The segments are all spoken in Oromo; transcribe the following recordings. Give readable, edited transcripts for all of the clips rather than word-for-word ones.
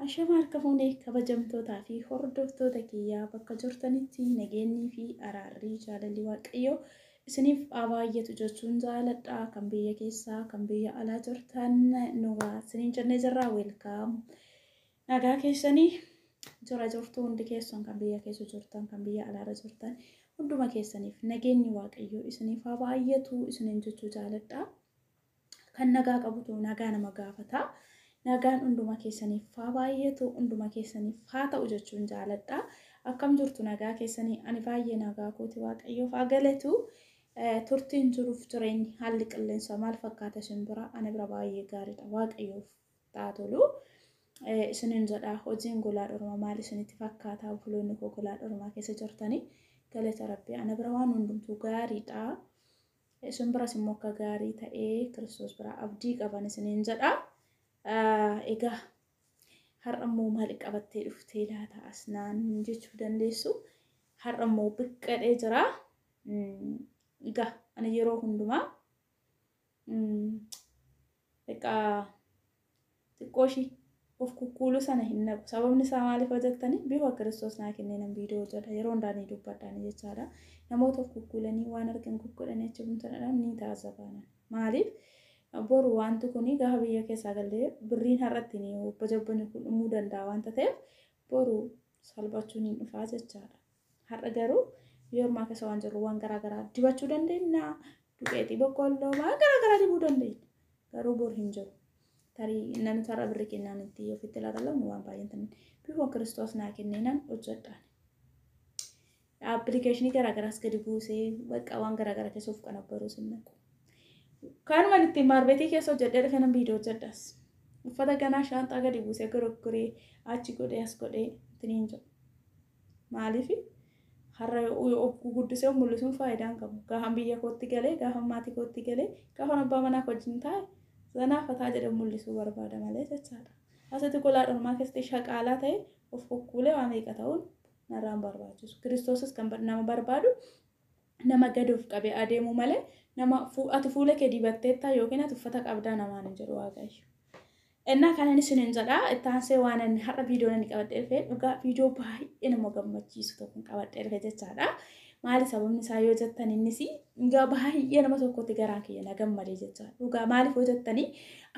Ashama harka fuunee kabajamtootaa fi hordoftoota kiyyaa bakka jirtanitti nageenyii fi araarri jaalalli Waaqayyoo isiniif haa baay'atu jechuun jaaladha. Kan biyya keessaa kan biyya alaa jirtan nugaa isiniin jennee jirra. Welcome. Nagaa keessanii jira jirtu hundi keessan kan biyya keessa jirtan kan biyya alaarra jirtan hunduma keessaniif nageenyi Waaqayyoo isiniif haa baay'atu isiniin jechuu jaaladha. Kan nagaa qabutu nagaa nama gaafata. Nagaan hunduma keessaniif haa baay'atu, hunduma keessaniif haa ta'u jechuun jaaladha. Akkam jirtu nagaa keessanii? Ani baay'ee nagaa kooti, Waaqayyoof haa galatu. Turtiin jiruuf jireenyi haalli qilleensaa maal fakkaata isin bira? Ani bira baay'ee gaariidha. Waaqayyoof haa tolu. Isiniin jedha, hojiin golaa dhormaa maal isinitti fakkaata? Obboloonni koo golaa dhormaa keessa jirtanii, galata Rabbii ana bira waan hundumtuu gaariidha. Isin biras immoo akka gaarii ta'ee Kiristoos bira abdii qaban isiniin jedha. Egaa har'a immoo maal qabattee dhuftee laata asnaan jechuu dandeessu. Har'a immoo biqqadhee jira. Egaa ani yeroo hundumaa egaa xiqqoo ishii of kukkuuluu sana hin naqu. Sababni isaa maaliif hojjettanii bifa Kiristoos naa kennee nan viidiyoo hojjedha. Yeroo hundaa ni dubbadhaan jechaadha. Namoota of kukkuulanii waan argan kukkuudhanii achi buntanadhaan ni taasifama. Maaliif? Boru wanti kun gaafa biyya keessaa galee birriin har'atti ni obbo kun dhumuu danda'a waanta ta'eef boru salphachuun hin dhufaa jechaadha. Har'a garuu biyya ormaa keessa waan jirru waan garaagaraa dibachuu dandeenya. Duqeetii boqqolloo waan garaagaraa dibuu dandeenya. Garuu boru hin jiru. Tarii namni har'a birrii kennaan itti ofitti ilaalan waan baay'een ta'an bifa Kiristoos naa kenneenan hojjedhaan. Appilikeeshinii garaagaraas gadi buusee bakka waan garaagaraa keessa of qanabbaruu sin naqu. Kanuma ittiin maarbeetii keessa hojjedhee dhufe nan viidiyoo hojjedhas. Uffata ganaa shaanxaa gadi buusee goroggoree achi godhee as godhee ittiin hin jiru. Maaliif har'a of guddisee mul'isuun faayidaa hin qabu. Gaafan biyya kootti galee, gaafan maatii kootti galee, gaafan abbaa manaa wajjin taa'e zanaa fataa jedhee mul'isuu barbaada malee jechaadha. Asitti golaa dhormaa keessatti shaqaalaa ta'e of kukkuulee waa meeqa ta'uun narraan barbaachisu. Kiristoosis kan nama barbaadu nama gadi of qabee adeemu malee nama ati fuula kee dibatteetta yookiin ati uffata qabdaa namaan hin jedhu Waaqayyo. Innaa kanan isiniin jedha, itti aansee waan inni har'a viidiyoo inni qabadhee dhufe dhugaa viidiyoo baay'ee nama gammachiisu tokko qabadhee dhufe jechaadha. Maali sababni isaa yoo jettan, innis dhugaa baay'ee nama tokkotti garaan kiyya na gammadee jechaadha. Dhugaa maaliif yoo jettanii,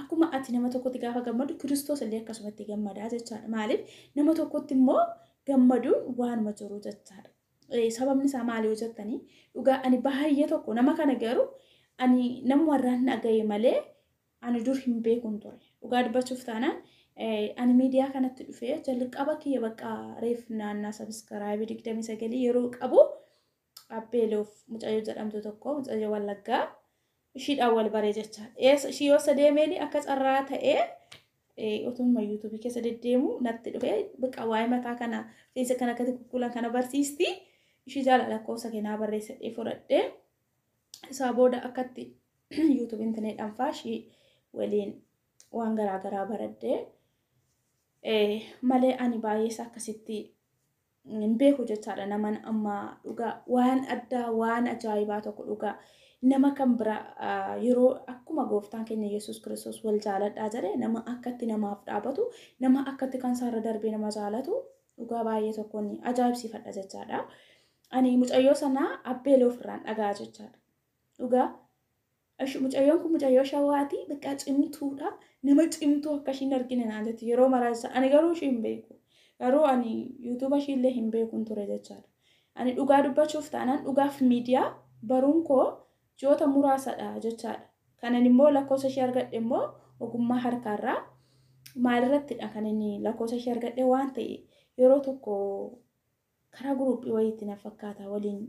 akkuma ati nama tokkotti gaafa gammadu Kiristoos illee akkasumatti gammadaa jechaadha. Maaliif nama tokkotti immoo gammaduun waanuma jiru jechaadha. Sababni isaa maali yoo jettanii, dhugaa ani baay'ee tokko nama kana garuu ani nama warraan dhagaye malee ani dur hin beekun ture. Dhugaa dubbachuuf taanaan ani miidiyaa kanatti dhufee jalqaba kiyya bakka reef naannaa subscribe 29 yeroo qabu Abbeeloof mucayyoo jedhamtu tokko, mucayyoo Wallaggaa, ishiidhaan wal baree jechaadha. Ishii yoo deemeeni akka carraa ta'ee otuma yuutuubii keessa deddeemu natti dhufee bakka waa'ee mataa kana rifeensa kana akkatti kukkuulan kana barsiisti. Ishii jaalala lakkoofsa kennaa barreessadhee fudhadhee isaa booda akkatti yuutuubiin tinee dhanfaa ishii waliin waan garaagaraa baradhee malee ani baay'ee isaa akkasitti hin beeku jechaadha. Naman amma dhugaa waan addaa waan ajaa'ibaa tokko dhugaa nama kan bira yeroo akkuma gooftaan keenya Yesuus Kiristoos wal jaaladhaa jedhe, nama akkatti namaaf dhaabatu, nama akkatti kan isaarra darbee nama jaalatu dhugaa baay'ee tokkoon ajaa'ibsiifadha jechaadha. Ani mucayyoo sanaa Abbeeloo ofirraan dhagaa jechaadha. Dhugaa mucayyoon kun mucayyoo Shawaati, bakka cimtuudha. Nama cimtuu akka ishiin argine naan jetti yeroo maraa jecha. Ani garuu ishii hin beeku. Garuu ani yuutuuba ishii illee hin beekun ture jechaadha. Ani dhugaa dubbachuuf taanaan dhugaaf miidiyaa baruun koo ji'oota muraasadha jechaadha. Kanan immoo lakkoofsa ishee argadhe immoo ogummaa harkaarraa maalirrattidha kan inni lakkoofsa ishee argadhe waan ta'e yeroo tokko karaa guruuphii wayiitti na fakkaata waliin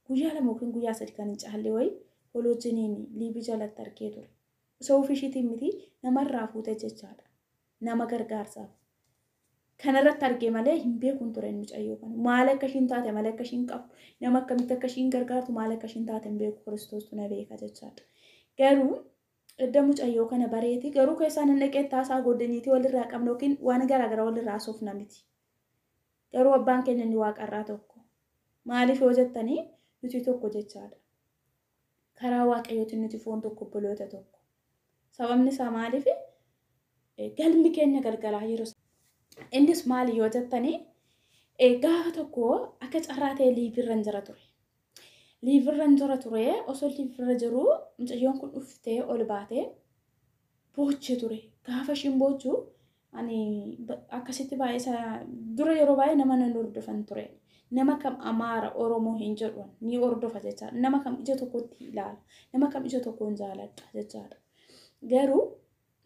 guyyaa 2 yookiin guyyaa 3 kan hin caalle wayii wal wajjiniin liibii jalatti argee ture. Osoo ofii ishiitiin miti namarraa fuute jechaadha. Nama gargaarsaaf. Kanarratti argee malee hin beekuun ture mucayyoo kana. Maal akka ishiin taate, maal akka ishiin qabdu, nama akkamitti akka ishiin gargaartu, maal akka ishiin taate hin beeku, Kiristoostu na beeka jechaadha. Garuu edda mucayyoo kana bareeti garuu keessaan hin dhaqee taasaa godinyiitii walirraa qabnu yookiin waan garaagaraa walirraa haasofna miti. Garuu abbaan keenya inni waaqarraa tokko. Maaliif yoo jettanii, nuti tokko jechaadha. Karaa Waaqayyootiin nuti foon tokko, obboloota tokko. Sababni isaa maaliif galmi keenya galgalaa yeroo Innis maali yoo jettanii, gaafa tokko akka carraa ta'e liivirra jira ture. Liivirra jira ture, osoo liivirra jiru mucayyoon kun dhuftee ol baatee boochee ture. Gaafa ishiin boochu ani akkasitti baay'ee dura yeroo baay'ee nama nan hordofan ture. Nama kam Amaara Oromoo hin jedhu ni hordofa jechaadha. Nama kam ija tokkotti ilaala. Nama kam ija tokkoon jaaladha jechaadha. Garuu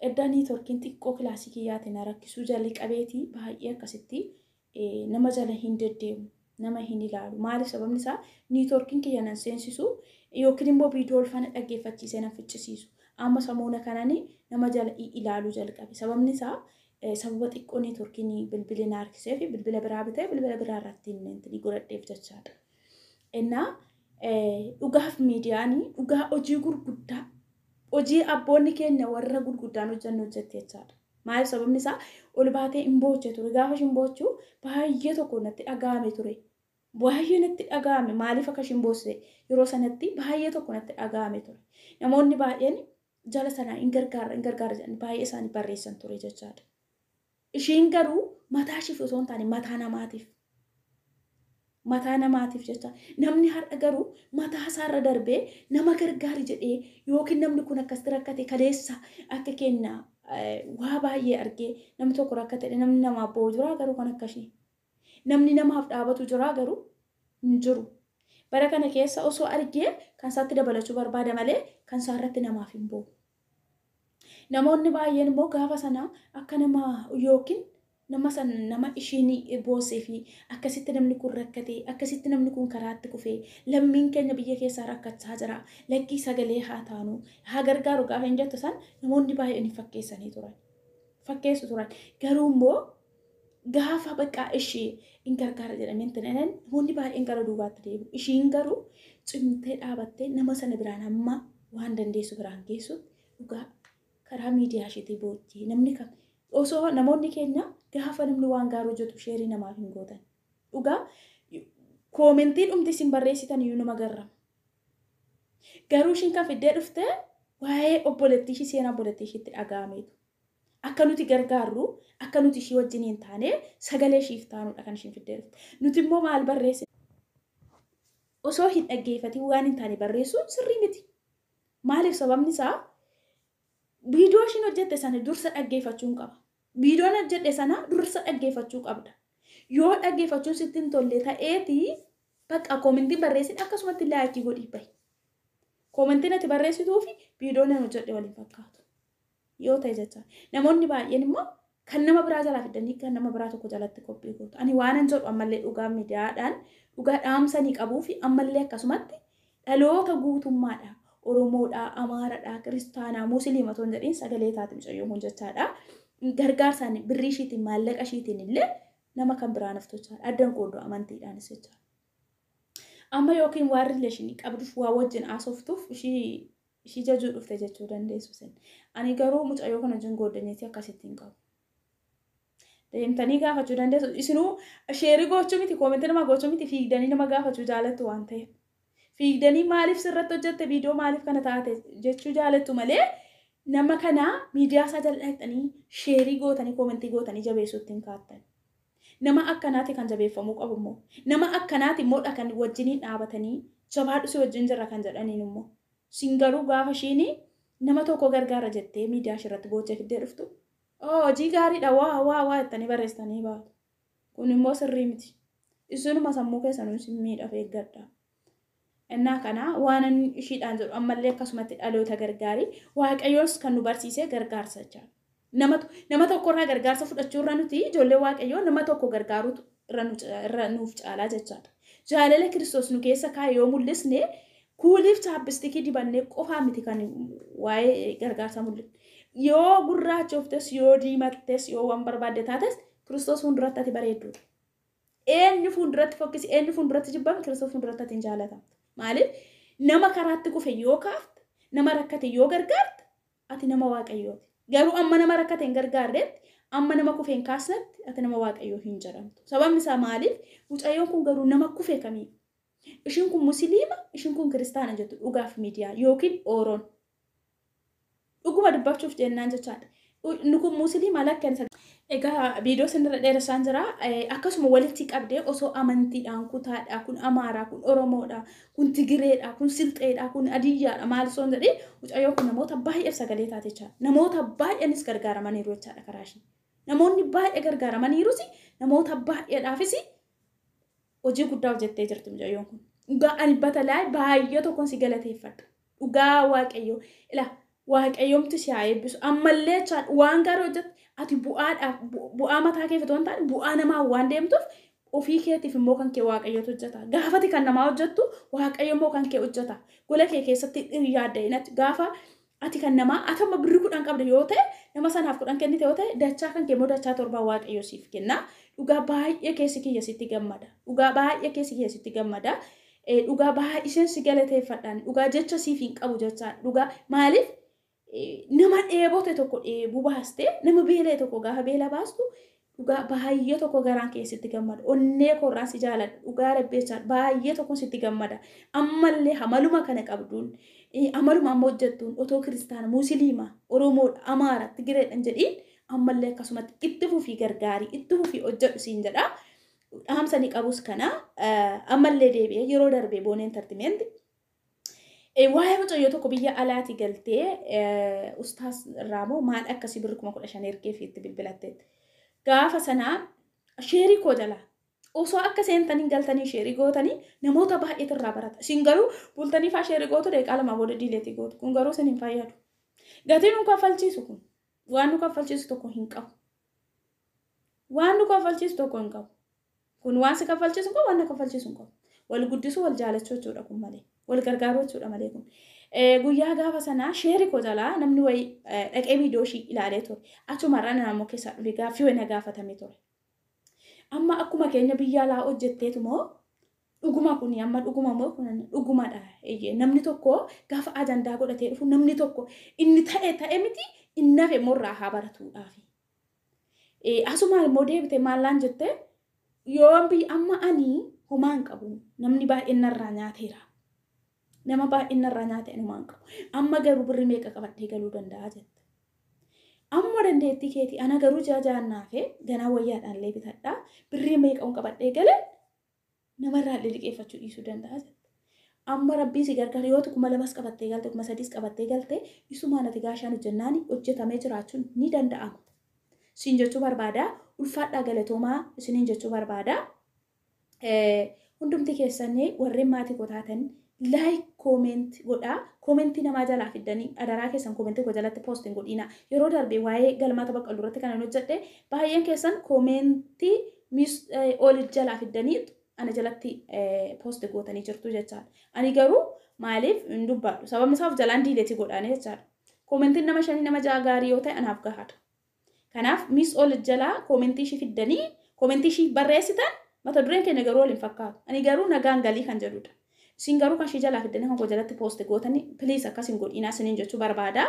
edda niitworkiin xiqqoo kilaasii kiyyaatiin na rakkisuu jalqabeetii baay'ee akkasitti nama jala hin deddeemu. Nama hin ilaalu. Maaliif? Sababni isaa niitworkiin kiyya nan seensisu yookiin immoo viidiyoo ol faana dhaggeeffachiisee nan ficcisiisu. Amma samoona kanani nama jala ilaaluu jalqabe. Sababni isaa sababa xiqqoo niitworkiin bilbili na harkisee fi bilbila biraa bitee bilbila biraa irratti inni godhadheef jechaadha. Innaa dhugaaf miidiyaan dhugaa hojii gurguddaa, hojii abboonni keenya warra gurguddaan hojjannu hojjette jechaadha. Maaliif? Sababni isaa ol baatee hin booche ture. Gaafa ishiin boochu baay'ee tokko natti dhaga'ame ture. Baay'ee natti dhaga'ame. Maaliif akka ishiin boosse yeroo sanatti baay'ee tokko natti dhaga'ame ture. Namoonni baay'een jala sanaa hin gargaara hin gargaara jedhanii baay'ee isaanii barreessan ture jechaadha. Ishiin garuu mataa ishiif osoo hin taane mataa namaatiif. Mataa namaatiif jecha. Namni har'a garuu mataa isaarra darbee nama gargaari jedhee, yookiin namni kun akkasitti rakkate, kaleessa akka kenna waa baay'ee argee namni tokko rakkate, namni namaaf bo'u jira garuu kan akka ishee. Namni namaaf dhaabatu jira garuu hin jiru. Bara kana keessa osoo argee kan isaatti dabalachuu barbaada malee kan isaa irratti namaaf hin bo'u. Namoonni baay'een immoo gaafa sana akka nama yookiin nama sana nama ishiin boossee fi akkasitti namni kun rakkate, akkasitti namni kun karaatti kufee, lammiin keenya biyya keessaa rakkachaa jira, lakkii sagalee haa taanu, haa gargaaru gaafa hin jettu san namoonni baay'een fakkeessanii turan. Fakkeessu turan. Garuu immoo gaafa bakka ishee hin gargaara jedhamee hin namoonni baay'een gara duubaatti deebi'u. Ishiin garuu cimtee dhaabattee nama sana biraan hamma waan dandeessu biraan geessutti dhugaa karaa miidiyaa isheetii boochee. Namni kam osoo namoonni keenya gaafa namni waan gaarii hojjetu sheerii namaaf hin gootan. Dhugaa koomentii dhumti isin barreessitan iyyuu nama garrama. Garuu ishiin kan fiddee dhuftee waa'ee obboleettii ishii, seenaa obboleettii ishiitti dhaga'ameetu. Akka nuti gargaarru, akka nuti ishii wajjin hin taane sagalee ishiif taanudha kan ishiin fiddee dhufte. Nuti immoo maal barreessine? Osoo hin dhaggeeffatin waan hin taane barreessuun sirrii miti. Maaliif? Sababni isaa viidiyoo ishiin hojjette sana dursa dhaggeeffachuun qaba. Viidiyoon hojjedhe sana dursa dhaggeeffachuu qabda. Yoo dhaggeeffachuun sitti hin tolle ta'eeti bakka koomentiin barreessin akkasumatti laayikii godhii bahi. Koomentiin ati barreessituu fi viidiyoon ani hojjedhe waliin fakkaatu. Yoo ta'e jecha. Namoonni baay'een immoo kan nama biraa jalaa fidanii kan nama biraa tokko jalatti qophii gootu. Ani waanan jedhu ammallee dhugaa miidiyaadhaan dhugaa dhaamsanii qabuu fi ammallee akkasumatti dhaloota guutummaadha. Oromoodhaa, Amaaradhaa, Kiristaanaa, Musliima otoo hin jedhiin sagalee taate mucayyoon kun jechaadha. Gargaarsaan birrii ishiitiin, maallaqa ishiitiin illee nama kan biraan haftu jechaadha. Addan qooddu amantiidhaanis jechaadha. Amma yookiin waan rileeshinii qabduuf, waa wajjin haasoftuuf ishii jajuu dhufte jechuu dandeessu sin. Ani garuu mucayyoo kana wajjin gooddanyeetii akkasitti hin qabu. Deemtanii gaafachuu dandeessu. Isinuu sheerii gochuu miti, koomentii nama gochuu miti, fiigdanii nama gaafachuu jaalattu waan ta'eef. Fiigdanii maaliif sirratti hojjette viidiyoo, maaliif kana taate jechuu jaalattu malee nama kana miidiyaa isaa jala dhaqxanii sheerii gootanii koomentii gootanii jabeessuutti hin kaattan. Nama akkanaati kan jabeeffamuu qabu immoo. Nama akkanaati immoo kan wajjiniin dhaabatanii jabaadhu si wajjin jirra kan jedhaniin immoo. Sin garuu gaafa ishiin nama tokko gargaara jettee miidiyaa ishirratti boochee fiddee dhuftu, hojii gaariidha, waa waa waa jettanii barreessitanii baatu. Kun immoo sirrii miti. Isinuma sammuu keessanuu isin miidhaaf eeggadha. Innaa kana waan inni ishiidhaan jedhu ammallee akkasumatti dhaloota gargaari. Waaqayyoos kan nu barsiisee gargaarsa jechaadha. Nama tokkorraa gargaarsa fudhachuurra nuti ijoollee Waaqayyoo nama tokko gargaaruutu irra nuuf caalaa jechaadha. Jaalala Kiristoos nu keessa kaa'e yoo mul'isne, kuuliif chaappistikii dibannee qofaa miti kan waa'ee gargaarsa mul'ifne. Yoo gurraachoftes, yoo diimattes, yoo waan barbaadde taates, Kiristoos fuulduratti ati bareedduudha. Eenyu fuulduratti fokkisi, eenyu fuulduratti jibbame, Kiristoos fuulduratti ati hin jaalatamtu. Maaliif? Nama karaatti kufe yoo kaafte, nama rakkate yoo gargaarte, ati nama Waaqayyooti. Garuu amma nama rakkate hin gargaarretti, amma nama kufe hin kaasnetti, ati nama Waaqayyoo hin jedhamtu. Sababni isaa maaliif? Mucayyoon kun garuu nama kufe kamii? Ishiin kun Musliima, ishiin kun Kiristaana jettu dhugaaf miidiyaa yookiin Ooroon. Dhuguma dubbachuuf jennaan jechaadha. Inni kun Musliima lakkan. Egaa viidiyoo sinirra dheeressaan jira. Akkasuma walitti qabdee osoo amantiidhaan kutaadha, kun Amaaraa, kun Oromoodha, kun Tigireedha, kun Silxeedha, kun Adiyyaadha maal osoo hin jedhin mucayyoo kun namoota baay'eef sagalee taate jechaadha. Namoota baay'eenis gargaaramaniiru jechaadha karaa ishee. Namoonni baay'ee gargaaramaniirus namoota baay'eedhaafis hojii guddaa hojjettee jirti mucayyoon kun. Dhugaa ani batalaa baay'ee tokkoon si galateeffadha. Dhugaa Waaqayyoo. Ilaa Waaqayyoomti si haa eebbisu. Ammallee jechaadha waan gaarii hojjette ati bu'aadhaaf bu'aa mataa kee otoo hin taane bu'aa namaa waan deemtuuf ofii keetiif immoo kan kee Waaqayyootu hojjeta. Gaafati kan namaa hojjettu Waaqayyo immoo kan kee hojjeta. Gola kee keessatti yaadda gaafa ati kan namaa ati amma birrii 10 qabda yoo ta'e nama sanaaf 10 kennite yoo ta'e dachaa kan kee immoo dachaa 7 Waaqayyo siif kenna. Dhugaa baay'ee keessi kiyya sitti gammada. Dhugaa baay'ee keessi kiyya sitti gammada. Dhugaa baay'iseen si galateeffadhaan dhugaa jecha siif hin qabu jechaa dhugaa maaliif nama dheebote tokko dheebuu baaste nama beela'e tokko gaafa beela baastu dhugaa baay'ee tokko garaan kee sitti gammada. Onnee koorraan si jaaladha. Dhugaa rabbeechaa baay'ee tokko sitti gammada. Ammallee amaluma kana qabduun amaluma amma hojjettuun otoo kiristaana musliima Oromoodha Amaara Tigireedha jedhiin ammallee akkasumatti itti fufii gargaarii itti fufii hojjedhu siin jedha. Dhaamsa ni qabus kana ammallee deebi'ee yeroo darbee Boonee Entertainment waa'ee mucayyoo tokko biyya alaati galtee ustaas irraa maal akkasii birri 15,000 ergee fi itti bilbilatteetti. Gaafa sanaa sheerii koo jala osoo akka seentanii galtanii sheerii gootanii namoota baay'eetu irraa barata. Isin garuu bultanii faa sheerii gootu daqiiqaa 2 booda diileetii gootu. Kun garuu isin hin fayyadu. Gatiin nu kaffalchiisu kun waan nu kaffalchiisu tokko hin qabu. Waan nu kaffalchiisu tokko hin qabu. Kun waan si kaffalchiisu kun waan na kaffalchiisu hin qabu. Wal guddisuu wal jaalachuu jechuudha kun malee. Wal gargaaruu jechuudha malee kun. Guyyaa gaafa sanaa sheerii koo jalaa namni wayii dhaqee viidiyoo ishii ilaalee ture. Achumarraa naannoo keessaa dhufe gaaffii wayii na gaafatame ture. Amma akkuma keenya biyya alaa hojjetteetu moo dhuguma kuni amma dhuguma moo kun dhugumadha. Namni tokko gaafa ajandaa godhatee dhufu namni tokko inni ta'e ta'e miti inni hafe immoo irraa haa baratuudhaafi. Asumaan immoo deebite maallaan jette yoo biyya amma ani homaa hin qabu namni baay'een narraa nyaateera. Nama baay'een narraa nyaate ani homaa hin qabu. Amma garuu birri meeqa qabadhee galuu danda'a jette. Amma dandeettii keetii ana garuu ji'a ja'an naafee ganaa wayyaadhaan illee bitadhaa birrii meeqa qabadhee galee namarraa illee liqeeffachuu dhiisuu danda'a jette. Amma rabbii si gargaara yoo 2,000 qabattee galte 3,000 qabattee galte isumaan ati gaashaan hojjennaan hojjetamee jiraachuun ni danda'ama. Siin jechuu barbaada. Ulfaadhaa galatoomaa isiniin jechuu barbaada. Hundumti keessanii warreen maatii koo taatan like comment godhaa. Koomentii namaa jalaa fiddanii adaraa keessan koomentii koo jalatti post hin godhina. Yeroo darbe waa'ee galmaata baqqaluu irratti kanan hojjedhe baay'een keessan koomentii ol jalaa fiddanii ana jalatti post gootanii jirtu jechaadha. Ani garuu maaliif hin dubbadhu? Sababni isaa of jalaan diileetii godhaanii jechaadha. Koomentiin nama 5 nama 6 gaarii yoo ta'e anaaf gahaadha. Kanaaf miis ol jalaa koomentii ishii fiddanii koomentii ishii barreessitan mata dureen keenya garuu wal hin fakkaatu. Ani garuu nagaan galii kan jedhudha. Isin garuu kan ishii jalaa fiddanii kan koo jalatti poost gootanii piliis akkas hin godhinaa isiniin jechuu barbaada.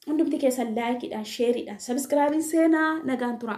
Hundumti keessan laayikiidhaan, sheeriidhaan, sabiskiraabiin seenaa nagaan tura.